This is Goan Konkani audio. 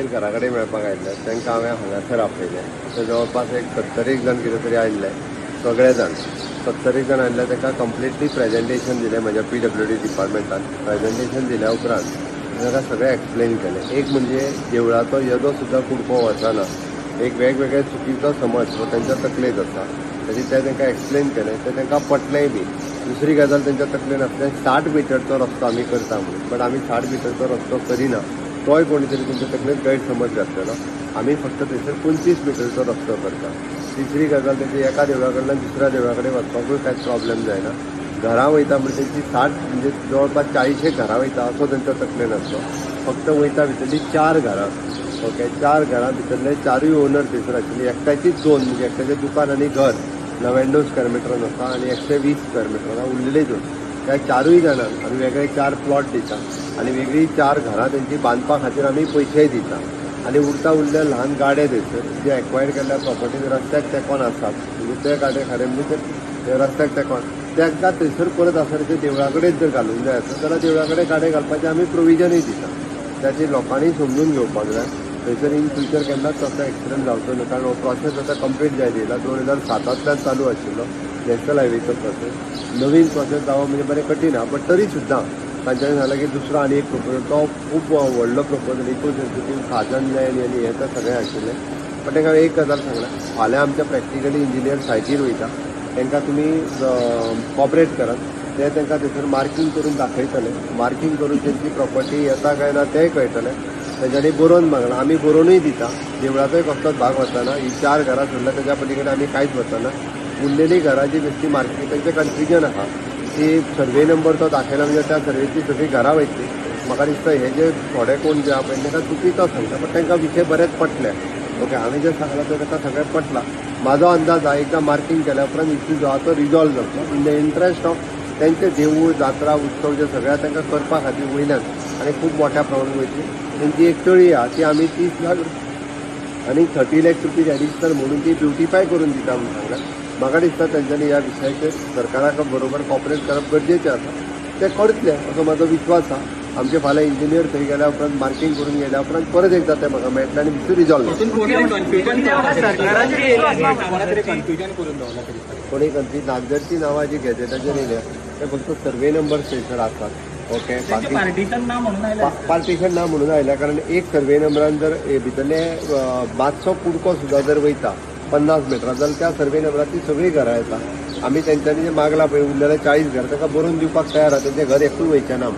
खातीर घरा कडेन मेळपाक आयिल्ले तांकां हांवें हांगासर आपयलें. ते जवळपास एक 70 एक जाण कितें तरी आयिल्ले, सगळे जाण 70 एक जाण आयिल्ले. तांकां कंप्लिटली प्रेजेंटेशन दिलें म्हज्या PWD डिपार्टमेंटान. प्रेजेंटेशन दिल्या उपरांत तांकां सगळें एक्सप्लेन केलें. एक म्हणजे देवळाचो येदो सुद्दां कुडको वचना, एक वेगवेगळे चुकीचो समज हो तांच्या तकलेंत आसा, ताची तें तांकां एक्सप्लेन केलें, तें तांकां पटलेंय बी. दुसरी गजाल तांच्या तकलेन आसलें 60 मिटरचो रस्तो आमी करता म्हणून, बट आमी 60 मिटरचो रस्तो करिना, तोय कोणी तरी तांच्या तकलेंत गैरसमज घातलेलो. आमी फक्त थंयसर 25 मिटरचो रस्तो करता. तिसरी गजाल तांची एका देवळा कडल्यान दुसऱ्या देवळा कडेन वचपाकूय कांयच प्रॉब्लेम जायना. घरां वयता म्हणजे तांची 60 म्हणजे जवळपास 40 घरां वयता असो तांच्या तकलेन आसलो. फक्त वयता भितरली 4 घरां, ओके, 4 घरां भितरले 4 ओनर थंयसर आशिल्ली. एकट्याचीच 2 म्हणजे एकट्याचें दुकान आनी घर 99 स्क्वेअर मिटरान आसा आनी 120 स्क्वेअर मिटरान उरलेले 2. त्या 4 जाणांक आमी वेगळे 4 प्लॉट दिता आनी वेगळी 4 घरां तेंची बांदपा खातीर आमी पयशेय दिता. आनी उरता उरले ल्हान गाडे थंयसर जे एक्वायर्ड केल्ल्या प्रॉपर्टीन रस्त्याक तेंकोन आसात, म्हणजे ते गाडे खरें म्हणजे ते रस्त्याक तेंकोन तांकां थंयसर परत आसा ते देवळा कडेन जर घालूंक जाय आसत जाल्यार देवळा कडेन गाडे घालपाचें आमी प्रोविजनूय दिता. ताचेर लोकांनी समजून घेवपाक जाय. थंयसर इन फ्युचर केन्नाच तसो एक्सिडंट जावचो न्हू, कारण हो प्रोसेस आतां कंप्लीट जायत येयला. 2007 चालू आशिल्लो नॅशनल हायवेचो प्रोसेस, नवीन प्रोसेस जावप म्हणजे बरें कठीण आहा, बट तरी सुद्दां तांच्यांनी सांगलें की दुसरो आनी एक प्रपोजल, तो खूब व्हडलो प्रपोजल, इको सेन्सिटीव खाजन लँड आनी हें तर सगळें आशिल्लें. बट तांकां एक गजाल सांगला, फाल्यां आमच्या प्रॅक्टिकली इंजिनियर सायटीर वयता, तांकां तुमी कॉपरेट करात, ते तांकां थंयसर मार्कींग करून दाखयतले. मार्कींग करून तेंची प्रॉपर्टी येता काय ना तेंय कळटलें. तेंच्यांनी बरोवन मागलां, आमी बरोवनूय दिता. देवळाचोय कसलोच भाग वचना, ही 4 घरां सोडल्या तेज्या पलीकडे आमी कांयच वचना. उरलेली घरां जी बेश्टी मार्कींग तेंचें कन्फ्युजन आहा की सर्वे नंबर तो दाखयला म्हणजे त्या सर्वेची सगळीं घरां वयतली. म्हाका दिसता हे जे थोडे कोण जे आहा पळय तांकां चुकीचो सांगता, बट तांकां विशय बरेच पटले. ओके, हांवें जें सांगलां तें तांकां सगळें पटलां. म्हाजो अंदाज आहा एकदां मार्कींग केल्या उपरांत इश्यू जो आहा तो रिजॉल्व जातलो इन the interest of तेंचे देवूळ जात्रा उत्सव जे सगळ्या तांकां करपा खातीर वयल्यान आनी खूब मोठ्या प्रमाणात वयतली. तेंची एक तळी आहा ती आमी 30 लाख आनी 30 लाख रुपीज एडिशनल म्हणून ती ब्युटिफाय करून दिता म्हणून सांगलां. म्हाका दिसता तेंच्यांनी ह्या विशयाचेर सरकाराक बरोबर कॉपरेट करप गरजेचें आसा, ते करतले असो म्हाजो विश्वास आहा. आमचे फाल्यां इंजिनियर थंय गेल्या उपरांत मार्कींग करून गेल्या उपरांत परत एकदां ते म्हाका मेळटले आनी विशय रिजॉल्व. कोणी कन्फ्यूज नागझरची नांवां जी गॅजेटाचेर येयल्या ते फक्त सर्वे नंबर थंयसर आसात. ओके, बाकी पार्टिशन ना म्हणून आयल्या, कारण एक सर्वे नंबरान जर भितरले मातसो कुडको सुद्दां जर वयता 50 मिटरां जाल्यार त्या सर्वे नंबरान ती सगळीं घरां येता. आमी तेंच्यांनी जे मागला पळय उरलेले 40 घर तांकां बरोवन दिवपाक तयार आहा, तेंचें घर एकूय वयचें ना.